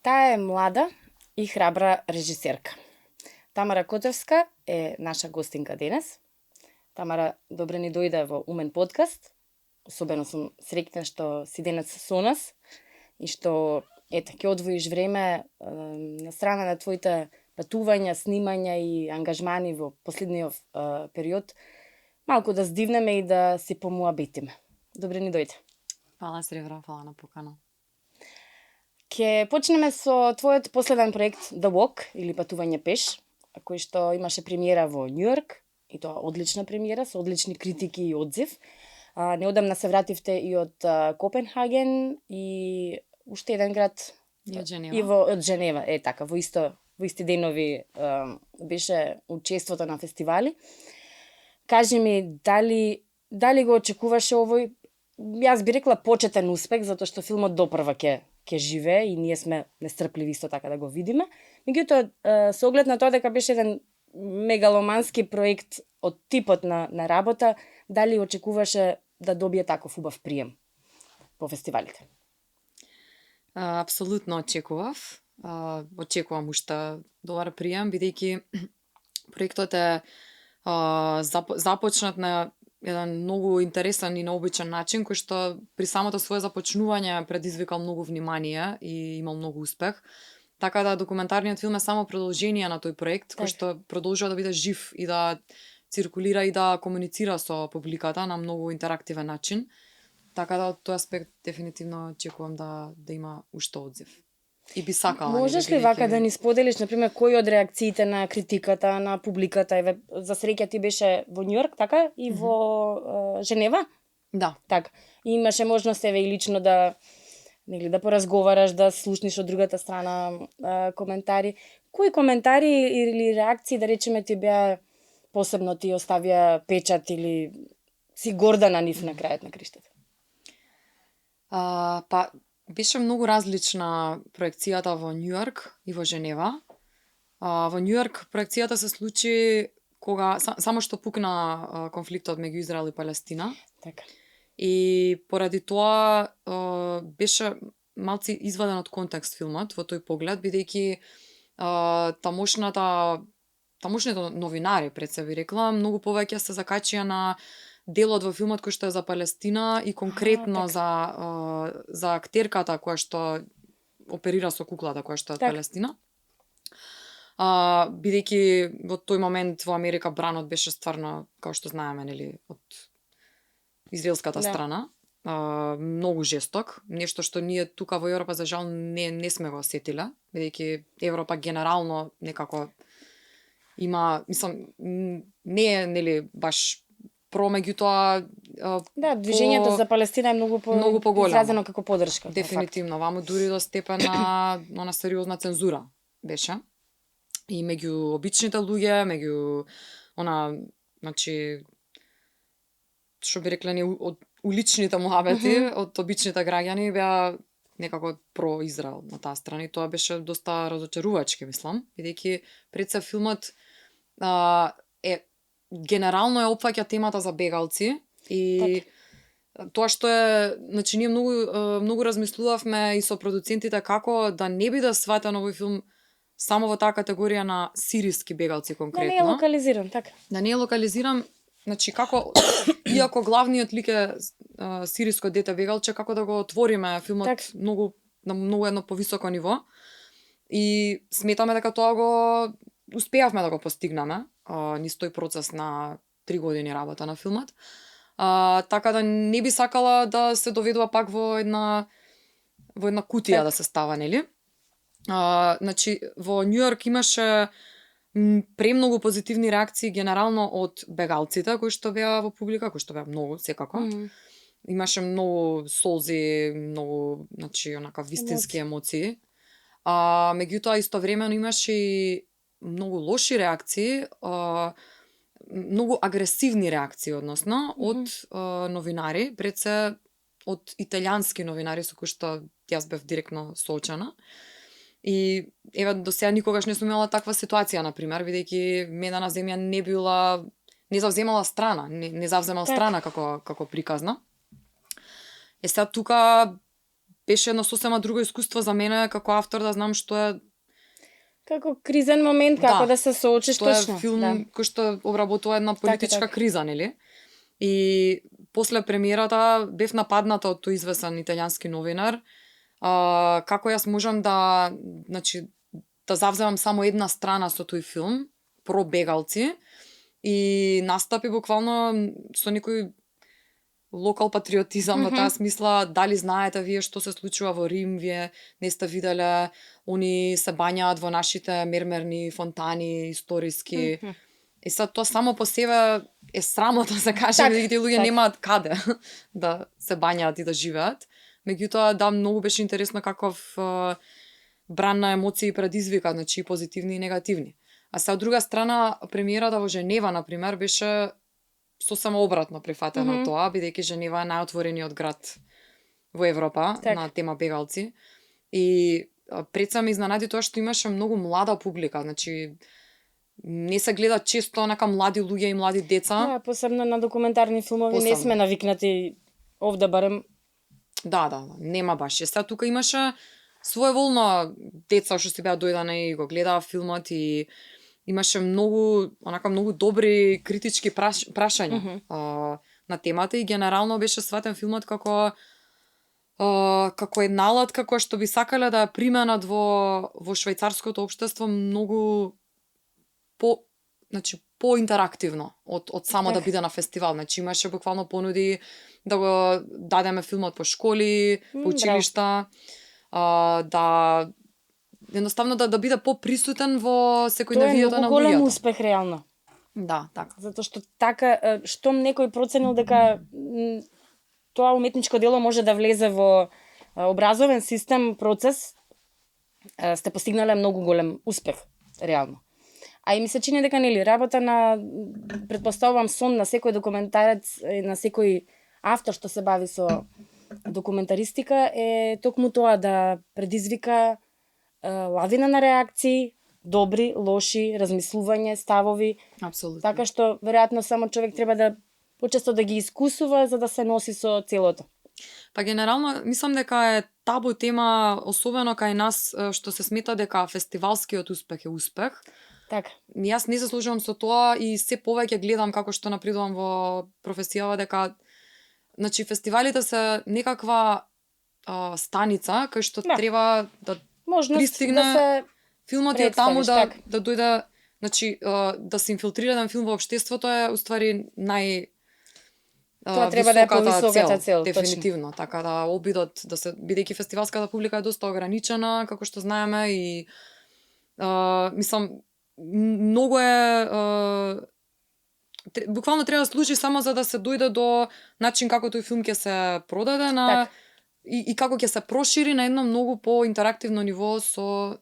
Таа е млада и храбра режисерка. Тамара Котевска е наша гостинка денес. Тамара, добре ни дојде во Умен подкаст. Особено сум среќна што си денес со нас и што ќе одвоиш време на страна на твоите патувања, снимања и ангажмани во последниот период, малку да здивнеме и да си помуабетиме. Добре ни дојде. Фала, Сребра, фала на покана. Ќе почнеме со твојот последен проект The Walk или Патување пеш, кој што имаше премиера во Њујорк, и тоа одлична премиера со одлични критики и одзив. Неодамна се вративте и од Копенхаген и уште еден град И од Женева. И од Женева, така, во исти денови беше учеството на фестивали. Кажи ми, дали го очекуваше овој, јас би рекла почетен успех, затоа што филмот допрва ќе живее и ние сме нестрпливи исто така да го видиме. Меѓутоа, со оглед на тоа дека беше еден мегаломански проект од типот на работа, дали очекуваше да добие таков убав прием по фестивалите? Апсолутно очекував. Очекувам уште добар прием, бидејќи проектот е започнат на еден многу интересен и необичен начин, кој што при самото свое започнување предизвикал многу внимание и имал многу успех. Така да документарниот филм е само продолжение на тој проект, кој што продолжува да биде жив и да циркулира и да комуницира со публиката на многу интерактивен начин. Така да од тој аспект дефинитивно очекувам да има уште одзив. И би сакала. Можеш ли вака да ни споделиш, например, кој од реакциите на критиката, на публиката, за среќа ти беше во Њујорк, така? И во Женева? Да. Така. И имаше можност и лично да поразговараш, да слушнеш од другата страна коментари. Кои коментари или реакции, да речеме, ти беа посебно ти оставија печат или си горда на нив на крајот на криштата? Па беше многу различна проекцијата во Њујорк и во Женева. Во Њујорк проекцијата се случи кога само што пукна конфликтот меѓу Израел и Палестина. Така. И поради тоа беше малци изваден од контекст филмот во тој поглед, бидејќи тамошните новинари, пред се ви рекла, многу повеќе се закачија на делот во филмот кој што е за Палестина и конкретно за актерката која што оперира со куклата која што е од Палестина. Бидејќи во тој момент во Америка бранот беше стварно, како што знаеме, нели, од израелската страна. Многу жесток, нешто што ние тука во Европа за жал не сме го осетиле, бидејќи Европа генерално некако има, не е нели баш меѓутоа движењето за Палестина е многу поголемо, изразено како поддршка. Дефинитивно, ваму дури до степен на сериозна цензура беше. И меѓу обичните луѓе, меѓу што би рекле од уличните муабети, од обичните граѓани беа некако про-Израел на таа страна и тоа беше доста разочарувачки, мислам, бидејќи пред се филмот генерално опфаќа темата за бегалци и тоа што е, ние многу размислувавме и со продуцентите како да не биде сватен овој филм само во таа категорија на сириски бегалци конкретно. Да не е локализиран, така. Да не е локализиран, како иако главниот лик е сириско дете бегалче, како да го отвориме филмот на многу едно повисоко ниво. И сметаме дека тоа го успеавме да го постигнеме низ тој процес на 3 години работа на филмот. Така да не би сакала да се доведува пак во една кутија да се става, нели? Во Њујорк имаше премногу позитивни реакции генерално од бегалците кои што беа во публика, кои што беа многу секако. Имаше многу солзи, многу, вистински емоции. Меѓутоа истовремено имаше и многу лоши реакции, многу агресивни реакции, односно, од новинари, пред се од италијански новинари со кои што јас бев директно соочена. И до сега никогаш не сум имала таква ситуација, например, бидејќи Медена земја не завземала страна, не завземала страна како приказна. Сега тука беше едно сосема друго искуство за мене како автор да знам што е Како кризен момент, како да се соочиш што е точно. филм кој што обработува една политичка така. криза, нели? И после премиерата бев нападната од тој известен италијански новинар. Како јас можам да, значи, да завземам само една страна со тој филм, про бегалци, и настапи буквално со некој локал патриотизам во таа смисла, дали знаете вие што се случува во Рим, вие не сте виделе, они се бањаат во нашите мермерни фонтани историски. И sad тоа само по себе е срамота да се каже, дека тие луѓе немаат каде да се бањаат и да живеат. Меѓутоа, да, многу беше интересно каков бран на емоции предизвика, значи и позитивни и негативни. А се од друга страна, премиерата во Женева, например, беше сосема обратно прифатено тоа, бидејќи Женева е најотворениот град во Европа на тема бегалци. И пред се ме изненади тоа што имаше многу млада публика, значи не се гледа често онака млади луѓе и млади деца. Да, посебно на документарни филмови не сме навикнати овде барем. Да, нема баш. Сега тука имаше своеволно деца што си беа дојдани и го гледаа филмот и имаше многу добри критички прашања на темата и генерално беше сватен филмот како една алатка која што би сакале да ја применат во швајцарското општество многу по-интерактивно од само да биде на фестивал. Значи имаше буквално понуди да го дадеме филмот по школи, по училишта, да едноставно да биде поприсутен во секојдневието на луѓето. Тоа е многу голем успех реално. Да, така. Затоа што така штом некој проценил дека тоа уметничко дело може да влезе во образовен систем, процес, сте постигнале многу голем успех реално. А и ми се чини дека нели работа на, претпоставувам, сон на секој документарец, на секој автор што се бави со документаристика е токму тоа да предизвика лавина на реакции, добри, лоши, размислување, ставови. Апсолутно. Така што веројатно само човек треба да почесто да ги искусува за да се носи со целото. Па генерално мислам дека е табу тема, особено кај нас што се смета дека фестивалскиот успех е успех. Така. Јас не се служувам со тоа и се повеќе гледам како што напредувам во професијава дека значи фестивалите се некаква станица кај што треба да пристигне да се филмот е таму да дојде, значи да се инфилтрира еден филм во општеството е уствари тоа треба да е повисоката цел, дефинитивно, така да обидот да се, бидејќи фестивалската публика е доста ограничена, како што знаеме, и мислам многу е буквално треба да служи само за да се дојде до начин како тој филм ќе се продаде на и како ќе се прошири на едно многу по-интерактивно ниво со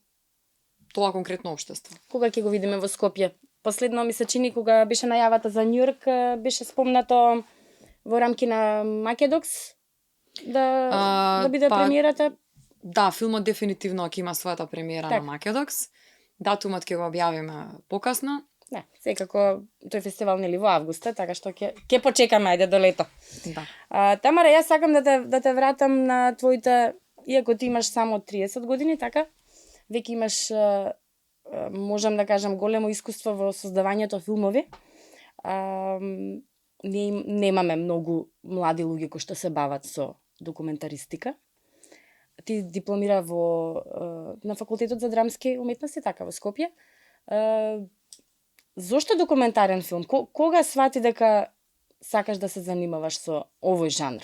тоа конкретно општество. Кога ќе го видиме во Скопје? Последно ми се чини кога беше најавата за Њујорк, беше спомнато во рамки на Македокс да биде премиерата. Да, филмот дефинитивно ќе има својата премиера на Македокс. Датумот ќе го објавиме покасно. Да, секако тој фестивал нели во август, така што ќе почекаме ајде до лето. Да. Тамара, јас сакам да те вратам на твоите, иако ти имаш само 30 години, така? Веќе имаш можам да кажам големо искуство во создавањето филмови. Немаме многу млади луѓе кои што се бават со документаристика. Ти дипломира на факултетот за драмски уметности, така, во Скопје. Зошто документарен филм? Кога свати дека сакаш да се занимаваш со овој жанр?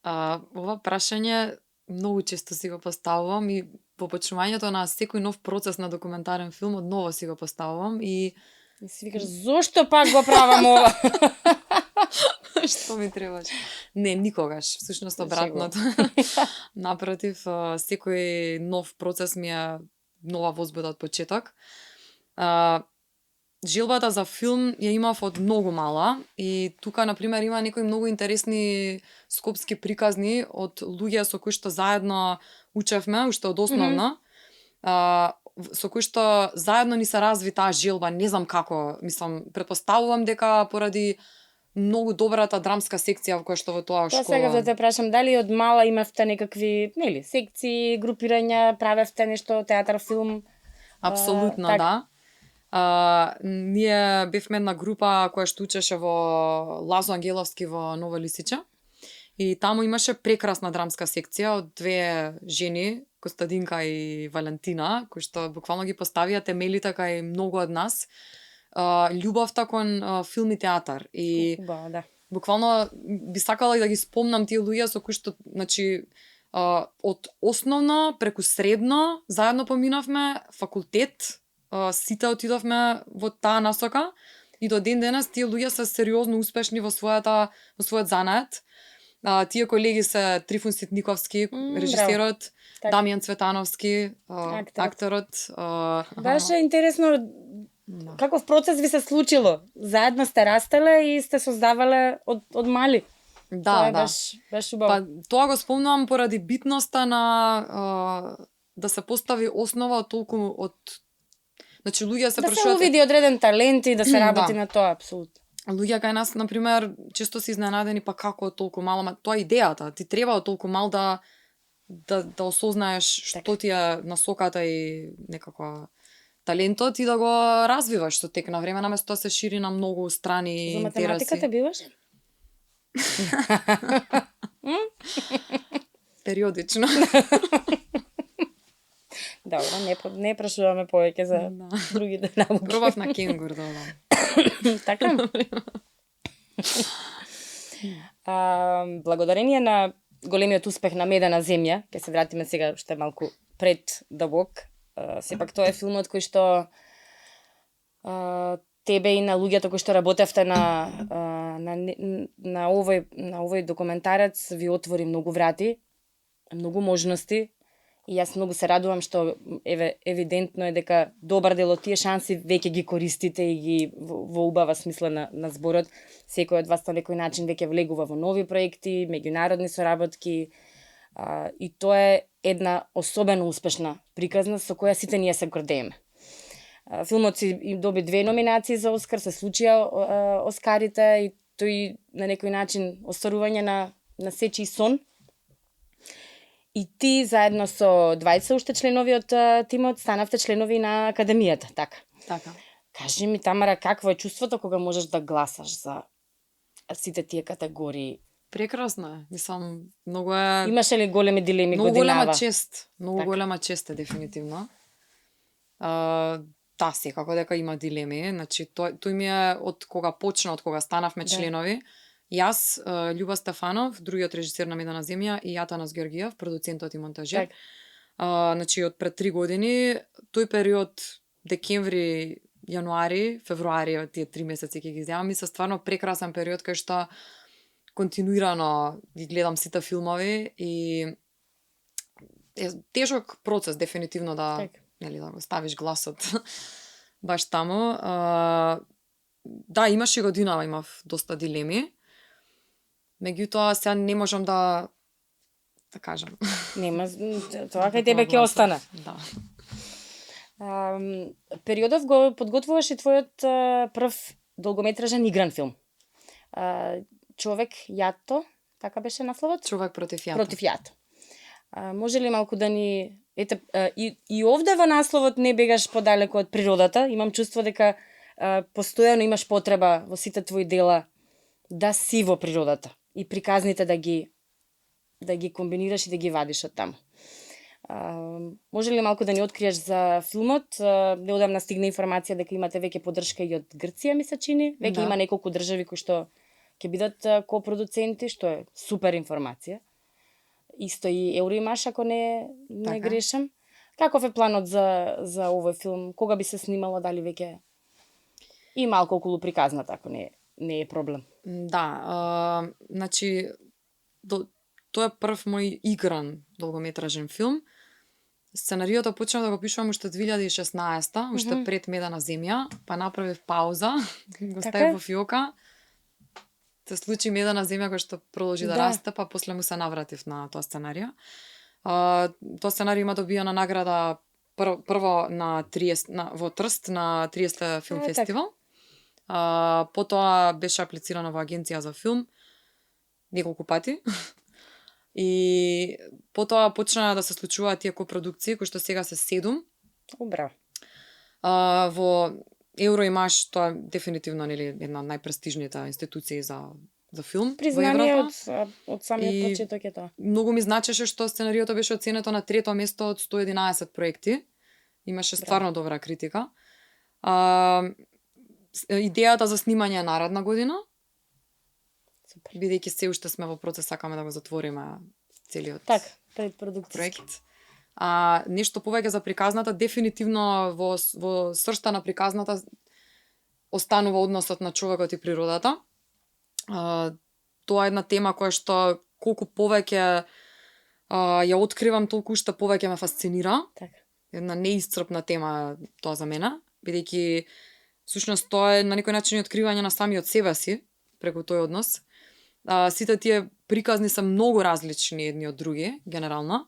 Ова прашање многу често си го поставувам и во почнувањето на секој нов процес на документарен филм одново си го поставувам и си викаш, зошто пак го правам ова? Што ми требаш? Не, никогаш. Всушност обратното. Напротив, секој нов процес ми е нова возбуда од почеток. Желбата за филм ја имав од многу мала и тука, например, има некои многу интересни скопски приказни од луѓе со кои што заедно учевме, уште од основна, со кои што заедно ни се разви таа желба, не знам како, мислам, претпоставувам дека поради многу добрата драмска секција која што во тоа Тоа школа. сега да те прашам, дали од мала имавте некакви, нели, секции, групирања, правевте нешто, театар, филм? Апсолутно, така. да. Ние бевме една група која што учеше во Лазо Ангеловски во Нова Лисича. И таму имаше прекрасна драмска секција од две жени, Костадинка и Валентина, кои што буквално ги поставија темелите кај многу од нас. Љубовта кон филм и театар. И Убаво, да. буквално би сакала и да ги спомнам тие луѓе со кои што, значи, од основно преку средно заедно поминавме, факултет, сите отидовме во таа насока и до ден денес тие луѓе се сериозно успешни во својот занает. Тие колеги се Трифун Ситниковски, режисерот, Така. Дамјан Цветановски, акторот. Беше интересно каков процес ви се случило. Заедно сте растеле и сте создавале од мали. Да, да. Беше убаво. Па тоа го спомнувам поради битноста на да се постави основа од толку од значи луѓе се да се прашуваат увиди одреден талент и да се работи Да. на тоа, апсолутно. луѓе кај нас на пример често се изненадени па како од толку мало, ма тоа е идејата. Ти треба од толку мал да осознаеш што ти е насоката и некако талентот и да го развиваш со тек на време, наместо да се шири на многу страни и За интереси. математиката биваш? Периодично. Добро, не прашуваме повеќе за другите науки. Пробав на кенгур да одам. Така? Благодарение на големиот успех на Медена земја, ќе се вратиме сега уште малку пред дабок, сепак тоа е филмот кој што тебе и на луѓето кои што работевте на овој документарец ви отвори многу врати, многу можности. И јас многу се радувам што евидентно е дека добар дел од тие шанси веќе ги користите и ги во убава смисла на зборот. Секој од вас на некој начин веќе влегува во нови проекти, меѓународни соработки. И тоа е една особено успешна приказна со која сите ние се гордееме. Филмот си доби 2 номинации за Оскар, се случија Оскарите и тој на некој начин остварување на сечи сон. И ти заедно со двајца уште членови од тимот станавте членови на Академијата, така? Така. Кажи ми, Тамара, какво е чувството кога можеш да гласаш за сите тие категории? Прекрасно е. Мислам, многу е... Имаше ли големи дилеми Многу годинава? голема чест. Многу Така. голема чест е дефинитивно. Да, секако дека има дилеми. Значи, тој ми е од кога почна, од кога станавме членови. Јас, Љуба Стефанов, другиот режисер на Медена земја и Атанас Георгиев, продуцентот и монтажер. Значи, од пред 3 години, тој период, декември, јануари, февруари, тие 3 месеци ќе ги земам, мисля стварно прекрасен период кај што континуирано ги гледам сите филмови и е тежок процес дефинитивно да го ставиш гласот баш таму. Да, имаше годинава, имав доста дилеми. Меѓутоа, сега не можам да кажам. Нема, тоа кај тебе ќе остане. Да. Периодов го подготвуваш и твојот прв долгометражен игран филм. Човек јато, така беше насловот? Човек против јато. Против јато. Може ли малку да ни... Ете, и овде во насловот не бегаш подалеку од природата. Имам чувство дека постојано имаш потреба во сите твои дела да си во природата и приказните да ги комбинираш и да ги вадиш од таму. Може ли малку да ни откриеш за филмот? Неодамна стигна информација дека имате веќе поддршка и од Грција, ми се чини. Веќе има неколку држави кои што ќе бидат копродуценти, што е супер информација. Исто и Евроимаш, ако не грешам. Каков е планот за овој филм? Кога би се снимало, дали веќе и малку околу приказната, ако не е проблем? Да, значи тоа е прв мој игран долгометражен филм. Сценариото почнав да го пишувам уште 2016-та, уште пред Медена земја, па направив пауза, го ставив во фиока. Се случи Медена земја која што продолжи да расте, па после му се навратив на тоа сценарио. Тоа сценарио има добиена награда прво на 30 во Трст на 30 филм фестивал. Потоа беше аплицирана во агенција за филм неколку пати. И потоа почна да се случуваат тие копродукции, кои што сега се 7. Убра. Во Евроимаш, тоа дефинитивно нели една од најпрестижните институции за филм Признание во Европа. од самиот И почеток е тоа. Многу ми значеше што сценариото беше оценето на 3-то место од 111 проекти. Имаше стварно добра критика. Идејата за снимање е наредна година. Супер. Бидејќи се уште сме во процес, сакаме да го затвориме целиот предпродукцијски проект. Нешто повеќе за приказната, дефинитивно во сршта на приказната останува односот на човекот и природата. Тоа е една тема која што колку повеќе ја откривам, толку уште повеќе ме фасцинира. Така. Една неисцрпна тема тоа за мене, бидејќи всушност тоа е на некој начин и откривање на самиот себе си преку тој однос. Сите тие приказни се многу различни едни од други, генерално.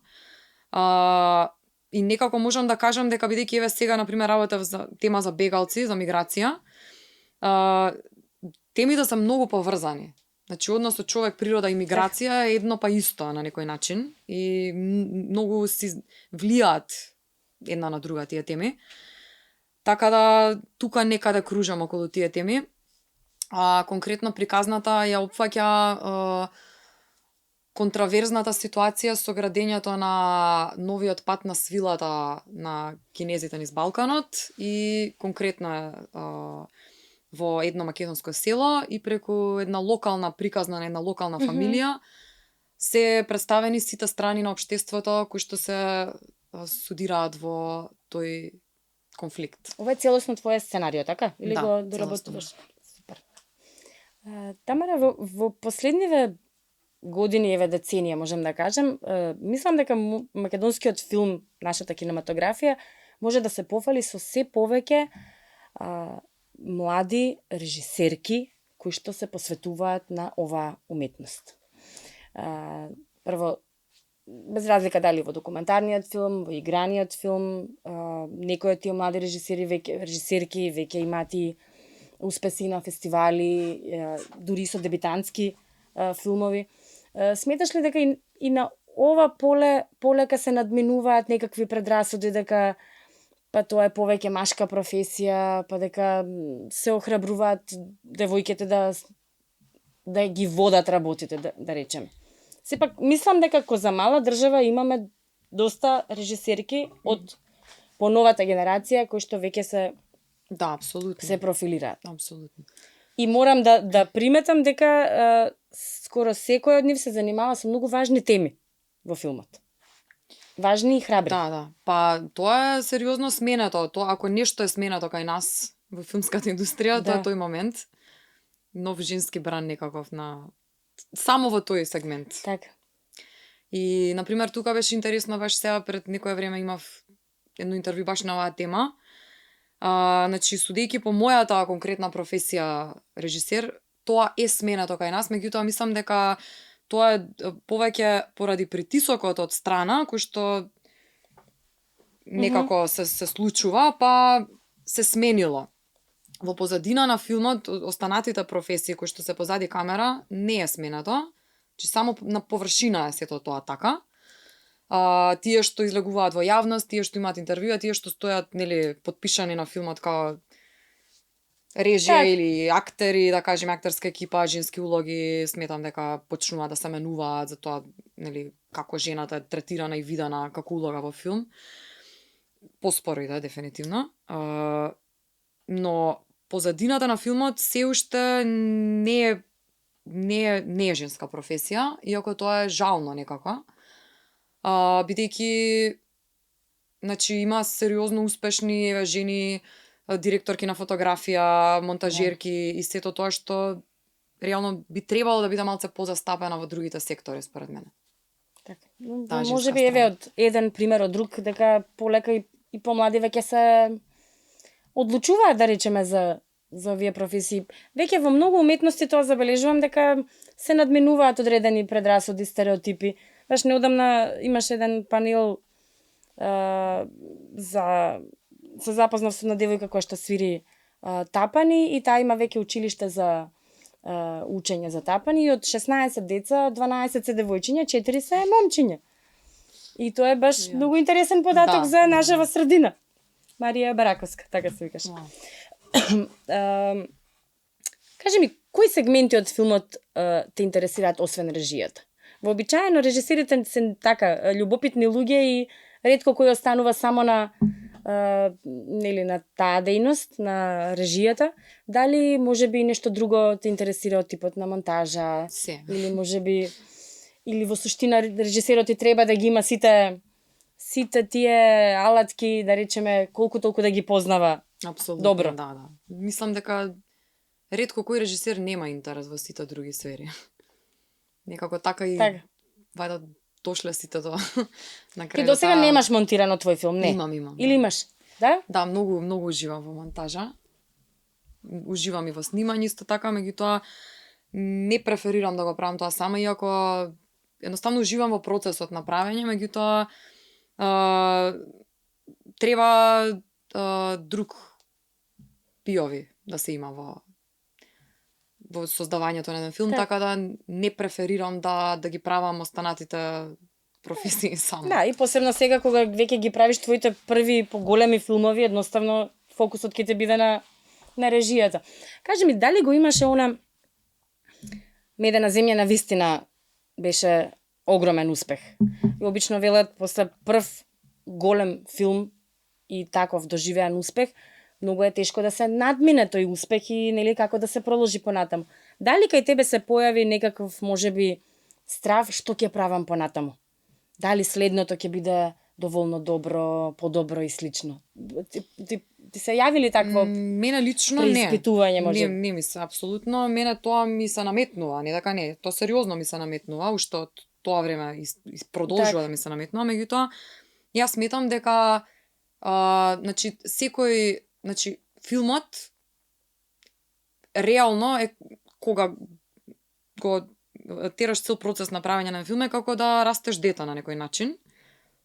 И некако можам да кажам дека бидејќи еве сега на пример работев за тема за бегалци, за миграција, темите се многу поврзани. Значи односот човек, природа и миграција е едно па исто на некој начин и многу си влијаат една на друга тие теми. Така да тука некаде кружам околу тие теми. Конкретно приказната ја опфаќа контраверзната ситуација со градењето на новиот пат на свилата на кинезите низ Балканот и конкретно во едно македонско село и преку една локална приказна на една локална фамилија се представени сите страни на општеството кои што се судираат во тој конфликт. Ова е целосно твое сценарио, така? Или Да, го доработуваш? целосно. Супер. Тамара, во последниве години, еве деценија, можем да кажем, мислам дека македонскиот филм, нашата кинематографија, може да се пофали со се повеќе млади режисерки кои што се посветуваат на оваа уметност. Прво, без разлика дали во документарниот филм, во играниот филм, некои од тие млади режисерки веќе имаат и успеси на фестивали, дури со дебитантски филмови. Сметаш ли дека и на ова полека се надминуваат некакви предрасуди дека па тоа е повеќе машка професија, па дека се охрабруваат девојките да ги водат работите, да речем. Сепак, мислам дека како за мала држава имаме доста режисерки од поновата генерација кои што веќе апсолутно. се профилираат. Апсолутно. И морам да приметам дека скоро секој од нив се занимава со многу важни теми во филмот. Важни и храбри. Да. Па тоа е сериозно сменето. Тоа ако нешто е сменето кај нас во филмската индустрија, тоа е тој момент. Нов женски бран некаков само во тој сегмент. Така. И на пример тука беше интересно, баш сега пред некое време имав едно интервју баш на оваа тема. Значи судејќи по мојата конкретна професија режисер, тоа е сменето кај нас, меѓутоа мислам дека тоа е повеќе поради притисокот од страна кој што некако се случува, па се сменило. Во позадина на филмот, останатите професии кои што се позади камера, не е сменето, че само на површина е сето тоа така. Тие што излегуваат во јавност, тие што имаат интервјуа, тие што стојат нели потпишани на филмот као режија или актери, да кажеме актерска екипа, женски улоги, сметам дека почнуваат да се менуваат за тоа нели како жената е третирана и видена како улога во филм. Поспоро да, дефинитивно. Но позадината на филмот се уште не е женска професија, иако тоа е жално некако. Бидејќи значи има сериозно успешни жени директорки на фотографија, монтажерки и сето тоа што реално би требало да биде малце позастапено во другите сектори според мене. Така. Може би еве од еден пример од друг дека полека и помлади веќе се одлучуваат да речеме за овие професии. Веќе во многу уметности тоа забележувам дека се надминуваат одредени предрасуди, стереотипи. Баш неодамна имаше еден панел се запознав со една девојка која што свири тапани и таа има веќе училиште за учење за тапани и од 16 деца, 12 се девојчиња, 4 се момчиња. И тоа е баш многу интересен податок за нашава средина. Марија Бараковска, така се викаш. Кажи ми, кои сегменти од филмот те интересираат освен режијата? Вообичаено режисерите се така љубопитни луѓе и ретко кој останува само на нели на таа дејност, на режијата. Дали можеби нешто друго те интересира од типот на монтажа? Се. Или можеби или во суштина режисерот и треба да ги има сите тие алатки, да речеме, колку толку да ги познава. Апсолутно, добро. Да. Мислам дека ретко кој режисер нема интерес во сите други сфери. Некако така и вајда дошле сите тоа на крај. Ти досега немаш монтирано твој филм, не? Имам. Или имаш? Да? Да, многу уживам во монтажа. Уживам и во снимање исто така, меѓутоа не преферирам да го правам тоа сама, иако едноставно уживам во процесот на правење, меѓутоа треба друг пиови да се има во создавањето на еден филм, така да не преферирам да ги правам останатите професии само. Да, и посебно сега кога веќе ги правиш твоите први поголеми филмови, едноставно фокусот ќе те биде на режијата. Кажи ми, дали го имаше она Медена земја на вистина беше огромен успех. И обично велат после прв голем филм и таков доживеан успех, многу е тешко да се надмине тој успех и нели како да се продолжи понатаму. Дали кај тебе се појави некаков можеби страв што ќе правам понатаму? Дали следното ќе биде доволно добро, подобро и слично? Ти се јави ли такво мене лично преиспитување може? Не ми се апсолутно, мене тоа ми се наметнува, не дека не, тоа сериозно ми се наметнува, уште од тоа време продолжува да ми се наметнува, меѓутоа јас сметам дека филмот реално е кога го тераш цел процес на правење на филм е како да растеш дете на некој начин.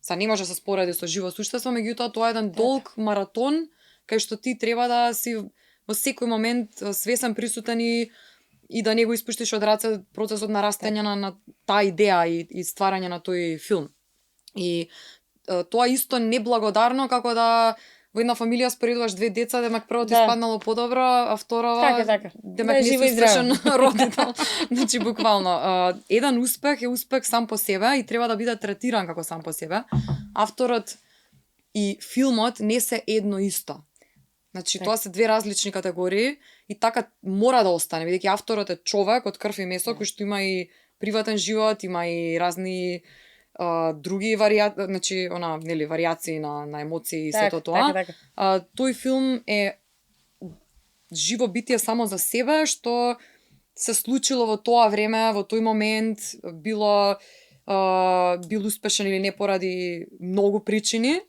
Са не може да се спореди со живо суштество, меѓутоа тоа е еден долг маратон кај што ти треба да си во секој момент свесен, присутен и да не го испуштиш од раце процесот на растење на таа идеја и стварање на тој филм. И тоа исто неблагодарно како да во една фамилија споредуваш две деца, демек првото испаднало подобро, а второто демек не си успешен родител. Значи буквално еден успех е успех сам по себе и треба да биде третиран како сам по себе. Авторот и филмот не се едно исто. Значи тоа се две различни категории и така мора да остане, бидејќи авторот е човек од крв и месо кој што има и приватен живот, има и разни други варијации на емоции и сето тоа. Тој филм е живо битие само за себе, што се случило во тоа време, во тој момент, бил успешен или не поради многу причини.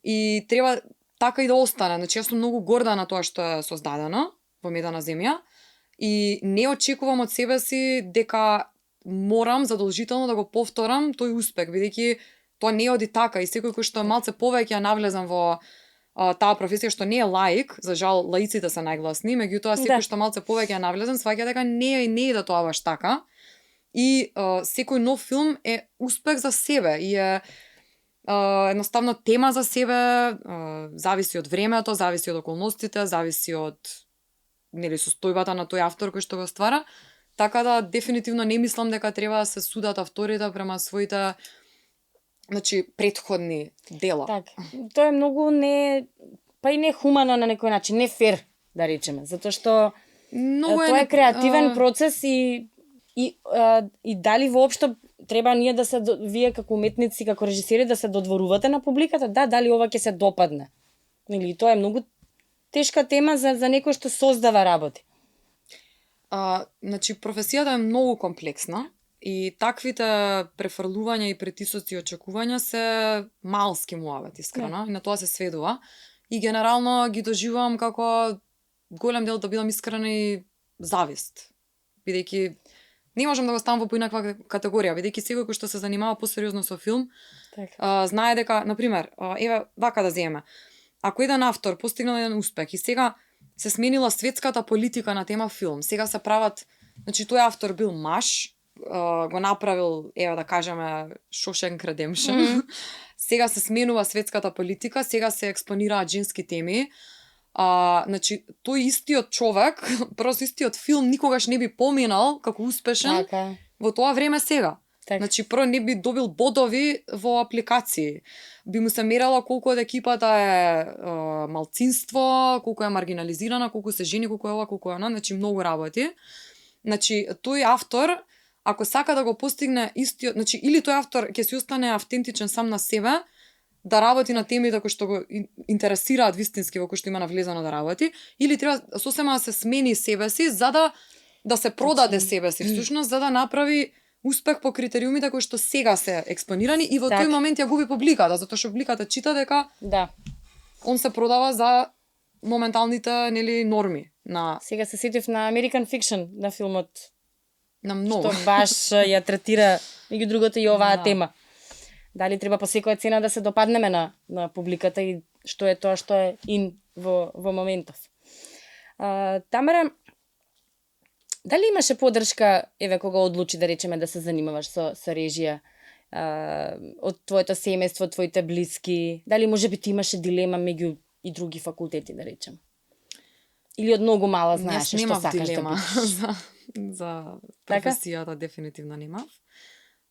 И треба така и да остане. Значи јас сум многу горда на тоа што е создадено во Медена земја и не очекувам од себе си дека морам задолжително да го повторам тој успех, бидејќи тоа не оди така и секој кој што е малце повеќе навлезен во таа професија што не е лаик, за жал лаиците се најгласни, меѓутоа секој што малце повеќе е навлезен сваќа дека не е тоа баш така. И секој нов филм е успех за себе и е едноставно тема за себе, зависи од времето, зависи од околностите, зависи од состојбата на тој автор кој што го ствара. Така да дефинитивно не мислам дека треба да се судат авторите према своите претходни дела. Тоа е многу не хумано на некој начин, не фер, да речеме, затоа што тоа е креативен процес и дали воопшто треба ние да се вие како уметници, како режисери да се додворувате на публиката, дали ова ќе се допадне. Или тоа е многу тешка тема за некој што создава работи. Професијата е многу комплексна и таквите префрлувања и притисоци и очекувања се малски муавет, искрено, и на тоа се сведува. И генерално ги доживувам како голем дел, да бидам искрена, и завист. Бидејќи не можам да го ставам во поинаква категорија, бидејќи секој кој што се занимава посериозно со филм, знае дека, например, вака да земеме, ако еден автор постигнал еден успех и сега се сменила светската политика на тема филм. Сега се прават, значи тој автор бил маж, го направил, ева да кажеме, Shawshank Redemption. Сега се сменува светската политика, сега се експонираат женски теми. Значи, тој истиот човек, просто истиот филм никогаш не би поминал како успешен во тоа време сега. Значи, прво не би добил бодови во апликации. Би му се мерала колку од екипата е малцинство, колку е маргинализирана, колку се жени, колку е ова, колку е она, значи многу работи. Значи, тој автор, ако сака да го постигне истиот, значи, или тој автор ќе си остане автентичен сам на себе, да работи на темите кои што го интересираат вистински, во кои што има навлезано да работи, или треба сосема да се смени себе си, за да се продаде себе си, всушност, за да направи успех по критериумите кои што сега се експонирани и во тој момент ја губи публиката, затоа што публиката чита дека он се продава за моменталните, нели, норми на... Сега се сетив на American Fiction, на филмот. На многу. Што баш ја третира меѓу другото и оваа тема. Дали треба по секоја цена да се допаднеме на публиката и што е тоа што е ин во моментов. Тамара, дали имаше поддршка, еве, кога одлучи да речеме да се занимаваш со режија, од твоето семејство, твоите блиски? Дали можеби ти имаше дилема меѓу и други факултети, да речем? Или од многу мала знаеш што сакаш да бидеш? за професијата дефинитивно немав.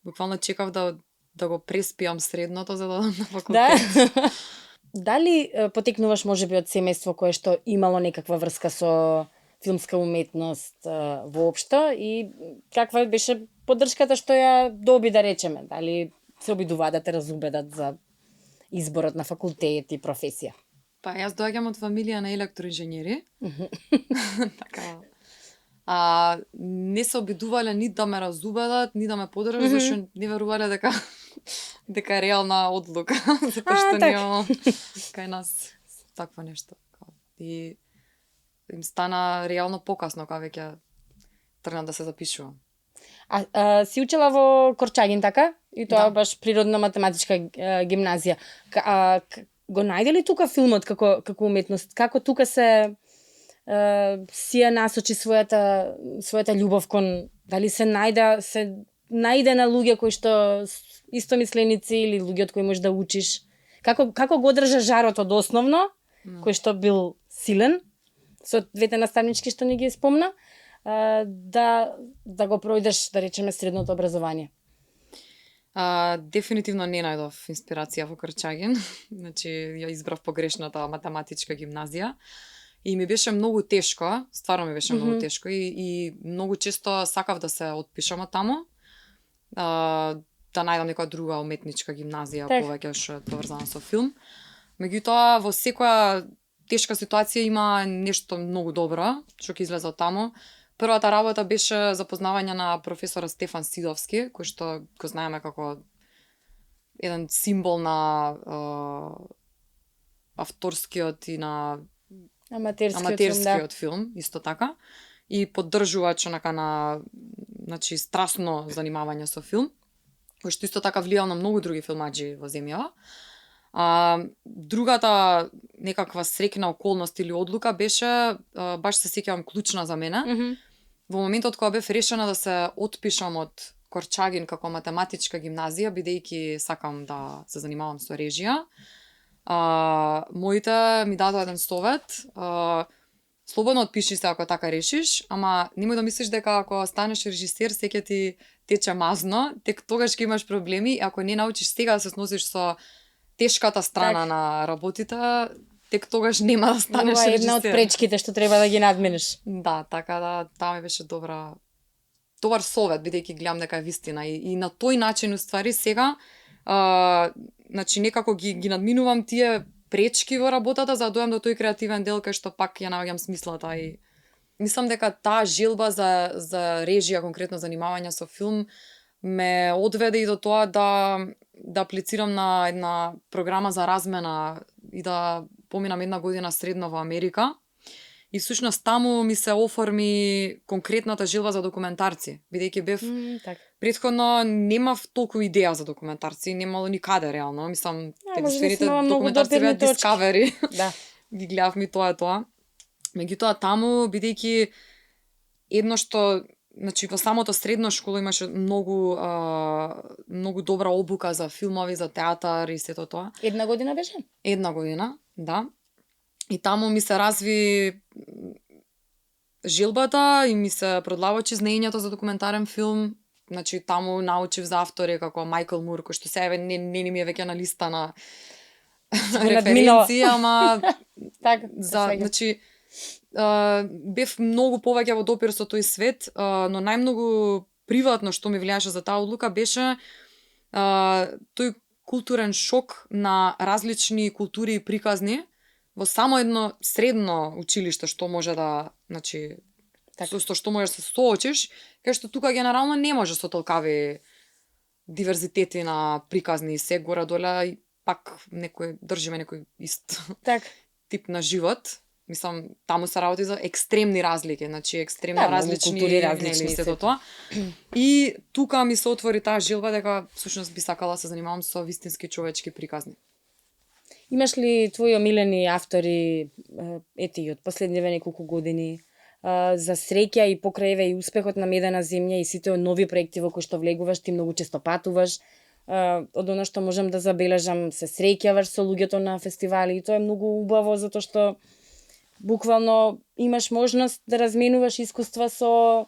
Буквално чекав да го преспијам средното за да одам на факултет. Дали потекнуваш можеби од семејство кое што имало некаква врска со филмска уметност воопшто и каква беше поддршката што ја доби, да речеме? Дали се обидува да те разубедат за изборот на факултет и професија? Па јас доаѓам од фамилија на електроинженери. Така. Не се обидувале ни да ме разубедат, ни да ме поддржат, зашто не верувале дека е реална одлука, затоа што немам кај нас такво нешто. И им стана реално покасно кога веќе тргна да се запишувам. Си учела во Корчагин, така? И тоа баш природна математичка гимназија. Го најде ли тука филмот како уметност? Како тука си ја насочи својата љубов кон, дали се најде на луѓе кои што истомисленици или луѓе од кои можеш да учиш? Како го одржа жарот од основно, кој што бил силен, со двете наставнички што ни ги спомна, да го пројдеш, да речеме, средното образование? Дефинитивно не најдов инспирација во Корчагин. Значи, ја избрав погрешната математичка гимназија. И ми беше многу тешко, стварно ми беше многу тешко и многу често сакав да се отпишам од таму, да најдам некоја друга уметничка гимназија, повеќе што е поврзана со филм. Меѓутоа, во секоја тешка ситуација има нешто многу добро што ќе излезе од таму. Првата работа беше запознавање на професора Стефан Сидовски, кој што го знаеме како еден символ на авторскиот и на аматерскиот филм, исто така, и поддржувач на страстно занимавање со филм, кој што исто така влијал на многу други филмаџи во земјава. Другата некаква среќна околност или одлука беше, баш се сеќавам, клучна за мене. Во моментот кога бев решена да се отпишам од Корчагин како математичка гимназија, бидејќи сакам да се занимавам со режија, моите ми дадоа еден совет: слободно отпиши се ако така решиш, ама немој да мислиш дека ако станеш режисер се ќе ти тече мазно, тек тогаш ќе имаш проблеми, ако не научиш сега да се сносиш со тешката страна на работите, тек тогаш нема да станеш режисер. Ова е една од пречките што треба да ги надмениш. Да, така да, таа ми беше добар совет, бидејќи гледам дека е вистина и на тој начин уствари сега значи некако ги надминувам тие пречки во работата за да дојам до тој креативен дел кај што пак ја наоѓам смислата и мислам дека таа желба за режија, конкретно занимавање со филм, ме одведе и до тоа да аплицирам на една програма за размена и да поминам една година средно во Америка. И всушност таму ми се оформи конкретната желба за документарци, бидејќи бев претходно немав толку идеја за документарци, немало никаде реално, мислам единствените документарци беа Discovery. Ги гледавме тоа. Меѓутоа таму, бидејќи едно што, значи во самото средно школа имаше многу добра обука за филмови, за театар и сето тоа. Една година беше? Една година, да. И таму ми се разви желбата и ми се продлавачи знаењето за документарен филм. Значи таму научив за автори како Майкл Мур, кој што сега не ми е веќе на листа на референции, ама така, значи бев многу повеќе во допир со тој свет, но најмногу приватно што ми влијаше за таа одлука беше тој културен шок на различни култури и приказни во само едно средно училиште што може да, значи, со што можеш да се соочиш, кај што тука генерално не може со толкави диверзитети на приказни и се горе-доле и пак држиме некој ист тип на живот. Мислам, таму се работи за екстремни разлики, значи екстремно различни култури, различни сето тоа. И тука ми се отвори таа желба дека всушност би сакала да се занимавам со вистински човечки приказни. Имаш ли твои омилени автори, ети, од последниве неколку години, за среќа и покрај еве и успехот на Медена земја и сите нови проекти во кои што влегуваш, ти многу често патуваш, од оно што можам да забележам, се среќаваш со луѓето на фестивали и тоа е многу убаво затоа што буквално имаш можност да разменуваш искуства со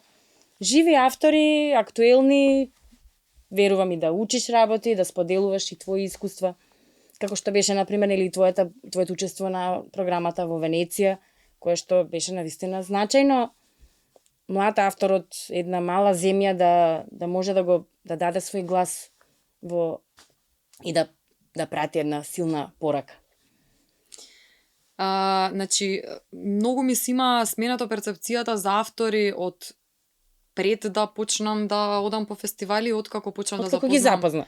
живи автори, актуелни, верувам и да учиш работи, да споделуваш и твои искуства. Како што беше, например, или твоето учество на програмата во Венеција, кое што беше навистина значајно. Млад автор од една мала земја да може да даде свој глас и да прати една силна порака. Значи, многу ми се има сменато перцепцијата за автори од пред да почнам да одам по фестивали, откако почнам да запознам. Откако ги запозна?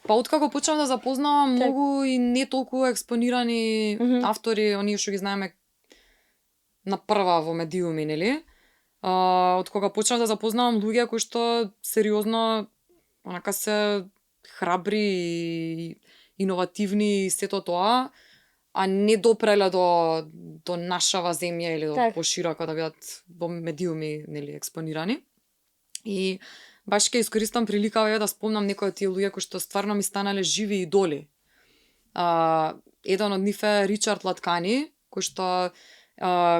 Па откако почнам да запознавам многу и не толку експонирани автори, оние што ги знаеме на прва во медиуми, нели? Од кога почнав да запознавам луѓе кои што сериозно онака се храбри и иновативни и сето тоа, а не допреле до нашава земја или до пошироко да бидат во медиуми, нели, експонирани. И баш ќе искористам прилика да спомнам некои од тие луѓе кои што стварно ми станале живи идоли. Еден од нив е Ричард Латкани, кој што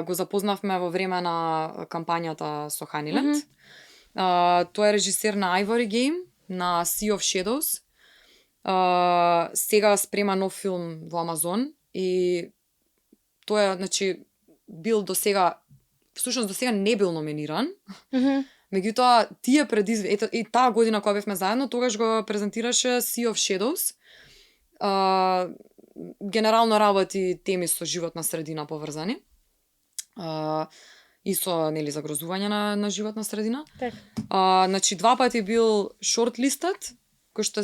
го запознавме во време на кампањата со Ханиленд. Тој е режисер на Ivory Game, на Sea of Shadows. Сега спрема нов филм во Амазон и тој е, значи, бил до сега не бил номиниран. Меѓутоа, тие и таа година кога бевме заедно, тогаш го презентираше Sea of Shadows. Генерално работи теми со животна средина поврзани. И со, нели, загрозување на животна средина. Значи, 2 пати бил шортлистат, кој што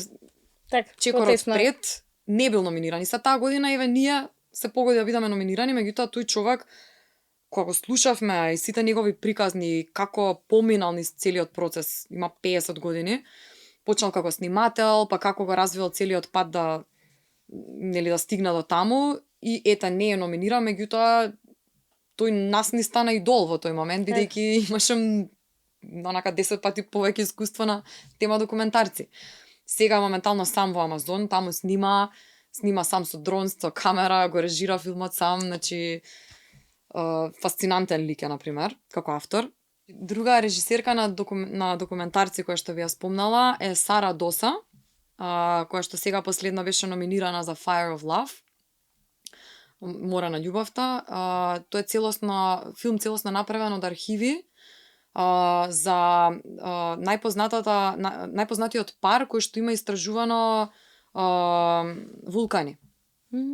чекорот пред не бил номиниран. И са таа година, еве, ние се погоди да бидеме номинирани, меѓутоа тој човек, кога го слушавме и сите негови приказни, како поминал низ целиот процес, има 50 години, почнал како снимател, па како го развил целиот пат да стигна до таму, и ета не е номиниран, меѓутоа тој нас ни стана идол во тој момент, бидејќи имаше онака 10 пати повеќе искуство на тема документарци. Сега моментално сам во Амазон, таму снима сам со дрон, со камера, го режира филмот сам, значи фасцинантен лик е, например, како автор. Друга режисерка на документарци која што ви ја спомнала е Сара Доса, која што сега последно беше номинирана за Fire of Love, Мора на љубовта. Тоа е филм целосно направен од архиви за најпознатиот пар кој што има истражувано вулкани.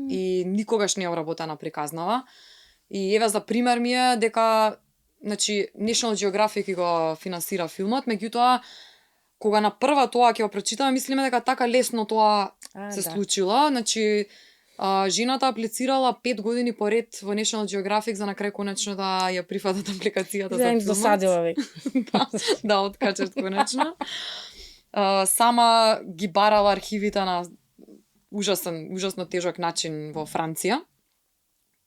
И никогаш не е обработена приказнава. И еве за пример ми е дека, значи, National Geographic го финансира филмот, меѓутоа кога на прва тоа ќе го прочитаме, мислиме дека така лесно тоа се случило. Значи, жената аплицирала 5 години поред во National Geographic за на крај конечно да ја прифатат апликацијата за филмот. Досадила веќе. Да, откачат конечно. Сама ги барала архивите на ужасно тежок начин во Франција.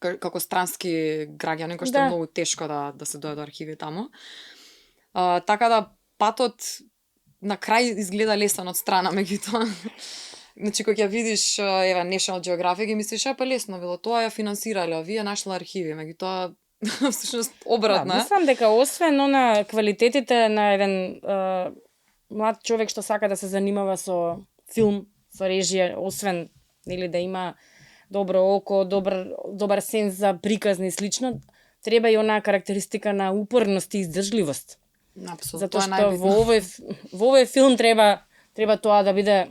како странски граѓанин, кој што Да. е многу тешко да се дојде до архиви таму. Така да патот на крај изгледа лесен од страна, меѓутоа значи кога ќе видиш еве National Geographic и мислиш па лесно било, тоа ја финансирале, овие нашла архиви, меѓутоа всушност обратно Да, мислам дека освен на квалитетите на еден млад човек што сака да се занимава со филм, со режија, освен нели да има добро око, добар сенс за приказни и слично, треба и онаа карактеристика на упорност и издржливост. Апсолутно, Затоа тоа е што во овој филм треба тоа да биде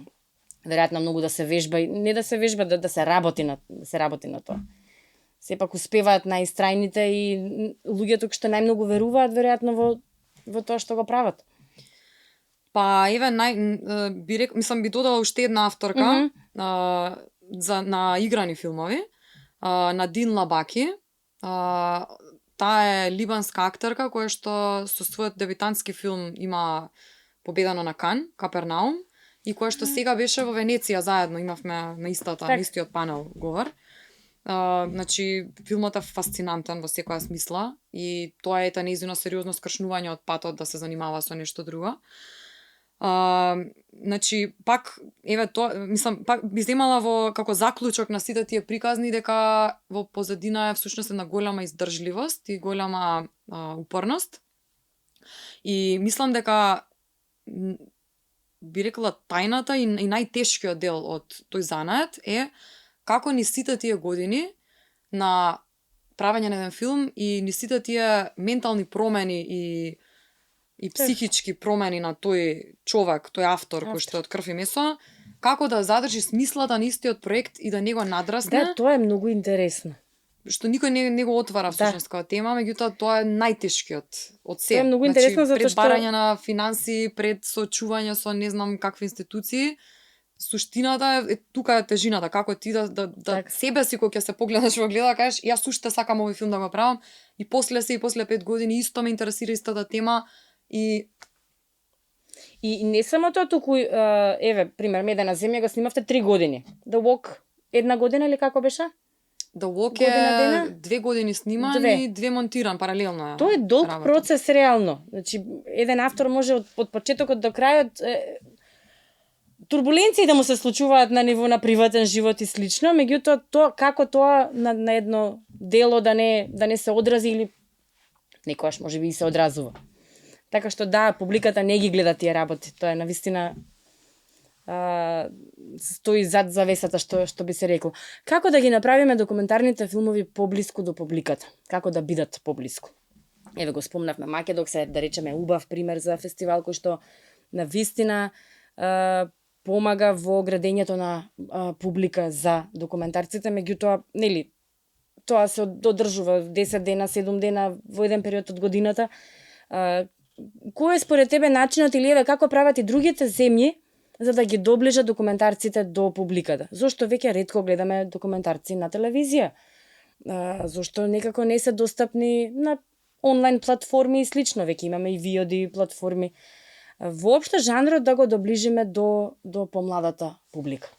веројатно многу да се вежба, и не да се вежба, да се работи на тоа. Сепак успеваат најстрајните и луѓето што најмногу веруваат веројатно во тоа што го прават. Па еве би додала уште една авторка на играни филмови, Надин Лабаки. Таа е либанска актерка која што со својот дебютантски филм има победено на Кан, Капернаум, и која што сега беше во Венеција заедно, имавме на истиот панел говор. Значи, филмот е фасцинантен во секоја смисла и тоа е нејзино сериозно скршнување од патот да се занимава со нешто друго. Значи, пак, еве тоа, мислам, пак би земала во како заклучок на сите тие приказни дека во позадина е всушност една голема издржливост и голема упорност. И мислам дека би рекла тајната и најтешкиот дел од тој занает е како ни сите тие години на правење на еден филм и ни сите тие ментални промени и психички промени на тој човек, тој автор кој што е од крв и месо, како да задржи смислата на истиот проект и да не го надрасне. Да, тоа е многу интересно. Што никој не го отвара всушност како тема, меѓутоа тоа е најтешкиот од се. Тоа е многу интересно затоа затоа што пред барање на финанси, пред соочување со не знам какви институции, суштината е тука е тежината, како ти да себе си кога ќе се погледнеш во гледа, кажеш јас уште сакам овој филм да го правам и после 5 години исто ме интересира истата тема и не само тоа, туку еве пример Медена земја го снимавте 3 години. The Walk 1 година или како беше? The Walk е 2 години сниман и 2 монтиран паралелно. Тоа е долг процес реално. Значи еден автор може од почетокот до крајот турбуленции да му се случуваат на ниво на приватен живот и слично, меѓутоа тоа како тоа на едно дело да не се одрази или некојаш можеби и се одразува. Така што да, публиката не ги гледа тие работи, тоа е навистина стои зад завесата што би се рекло. Како да ги направиме документарните филмови поблиску до публиката? Како да бидат поблиску? Еве го спомнавме Македокс е да речеме убав пример за фестивал кој што навистина помага во градењето на публика за документарците, меѓутоа, нели, тоа се одржува 10 дена, 7 дена во еден период од годината. Кој е според тебе начинот или еве како прават и другите земји за да ги доближат документарците до публиката? Зошто веќе ретко гледаме документарци на телевизија? Зошто некако не се достапни на онлайн платформи и слично? Веќе имаме и VOD платформи. Воопшто жанрот да го доближиме до помладата публика.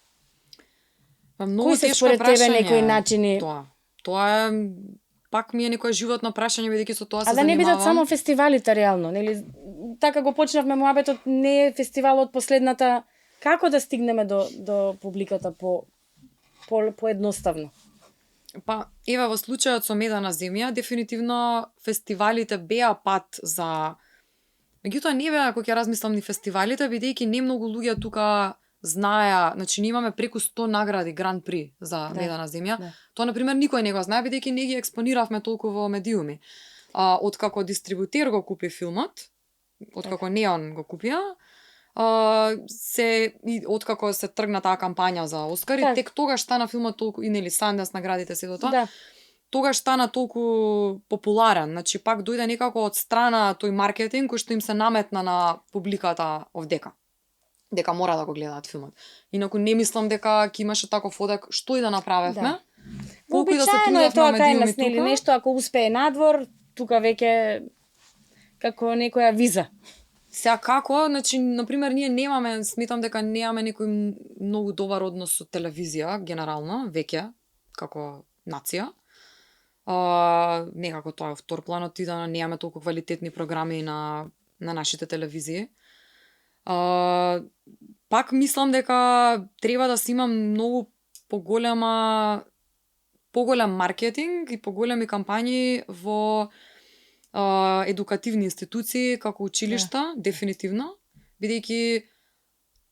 Кои се според тебе некои начини? Тоа е пак ми е некое животно прашање бидејќи со тоа се занимавам. А да не бидат само фестивалите реално, нели? Така го почнавме муабетот, не е фестивалот последната. Како да стигнеме до публиката по едноставно? Па, еве во случајот со Медена земја, дефинитивно фестивалите беа пат за... Меѓутоа не беа, кога ќе размислам, ни фестивалите, бидејќи не многу луѓе тука знаеа, значи ние имаме преку 100 награди Гран При за Медена земја. Да. Тоа, например, никој не го знае, бидејќи не ги експониравме толку во медиуми. Откако дистрибутер го купи филмот, откако Неон го купија, откако се тргна таа кампања за Оскари, тек тогаш стана филмот толку, и нели Санденс наградите се до тоа. Да. Тогаш стана толку популарен, значи пак дојде некако од страна тој маркетинг кој што им се наметна на публиката овдека. Дека мора да го гледаат филмот. Инаку не мислам дека ќе имаше таков одек што и да направевме. Да. Колку да се трудевме на медиуми тука. Или нешто ако успее надвор, тука веќе како некоја виза. Сега како, значи, например, ние немаме, сметам дека немаме некој многу добар однос со телевизија, генерално, веќе, како нација. Некако тоа е втор план, и да немаме толку квалитетни програми на нашите телевизии. Пак мислам дека треба да се има многу поголем маркетинг и поголеми кампањи во едукативни институции како училишта, дефинитивно, бидејќи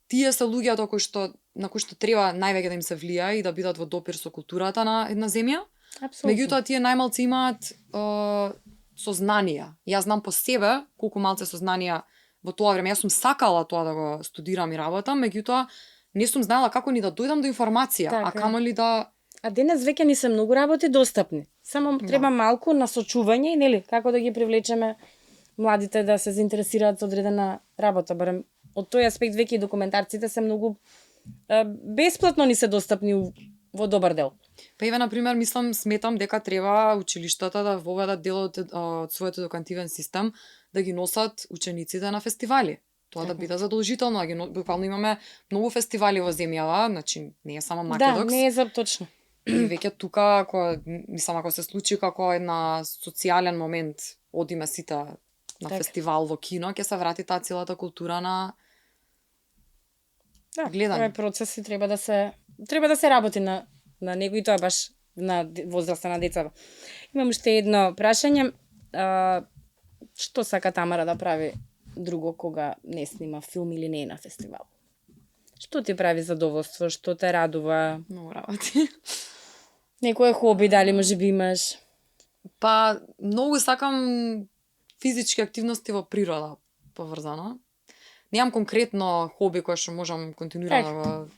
тие се луѓето на кои што треба највеќе да им се влија и да бидат во допир со културата на една земја. Апсолутно. Меѓутоа тие најмалци имаат сознанија. Јас знам по себе колку малце сознанија во тоа време. Јас сум сакала тоа да го студирам и работам, меѓутоа не сум знаела како ни да дојдам до информација, Така. а камоли да... А денес веќе ни се многу работи достапни. Само треба малку насочување и нели како да ги привлечеме младите да се заинтересираат за одредена работа, барем од тој аспект веќе и документарците се многу бесплатно ни се достапни во добар дел. Па еве, например, сметам дека треба училиштата да воведат дел од својот едукативен систем да ги носат учениците на фестивали. Тоа да биде задолжително, буквално имаме многу фестивали во земјава, значи не е само Македокс. Да, не е за точно. И веќе тука, ако се случи како една социјален момент, одиме сите на фестивал во кино, ќе се врати таа целата култура на гледање. Овој процес и треба да се работи на него и тоа баш на возраста на децата. Имам уште едно прашање. Што сака Тамара да прави друго кога не снима филм или не е на фестивал? Што ти прави задоволство? Што те радува? Многу работи. Некое хоби, дали може би имаш? Па, многу сакам физички активности во природа, поврзано. Немам конкретно хоби кое што можам континуирано да го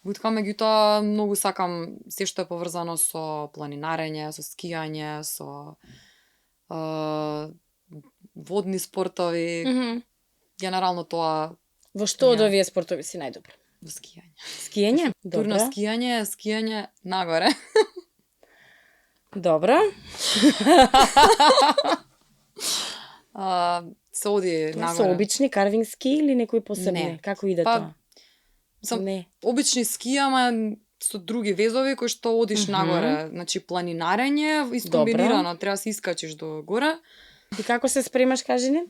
буткам, меѓутоа многу сакам се што е поврзано со планинарење, со скијање, со водни спортови. Генерално тоа. Во што од овие спортови си најдобар? Во скијање. Скијање? Турно скијање нагоре. Добро. Се оди Тоа нагоре. се обични карвински или некои посебни? Не. Како иде тоа? Не. Обични ски, ама со други везови кои што одиш нагоре, значи планинарење искомбинирано, треба да се искачиш до горе. И како се спремаш, кажи ни?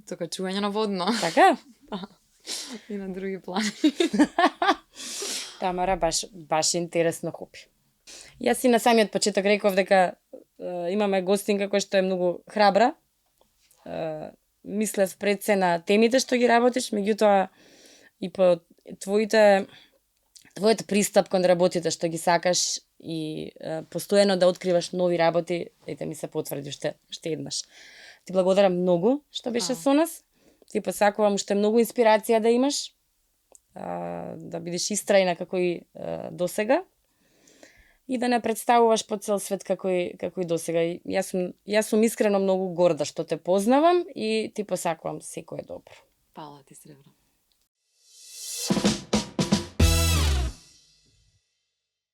Со качување на водно. Така? И на други плани. Тамара, баш интересно хоби. Јас и на самиот почеток реков дека имаме гостинка која што е многу храбра. Мислев пред се на темите што ги работиш, меѓутоа и по твојот пристап кон работите што ги сакаш и постојано да откриваш нови работи, ете ми се потврди уште еднаш. Ти благодарам многу што беше со нас. Ти посакувам уште многу инспирација да имаш, да бидеш истрајна како и досега и да не представуваш по цел свет како и досега. Јас сум искрено многу горда што те познавам и ти посакувам секое добро. Фала ти, Сребра.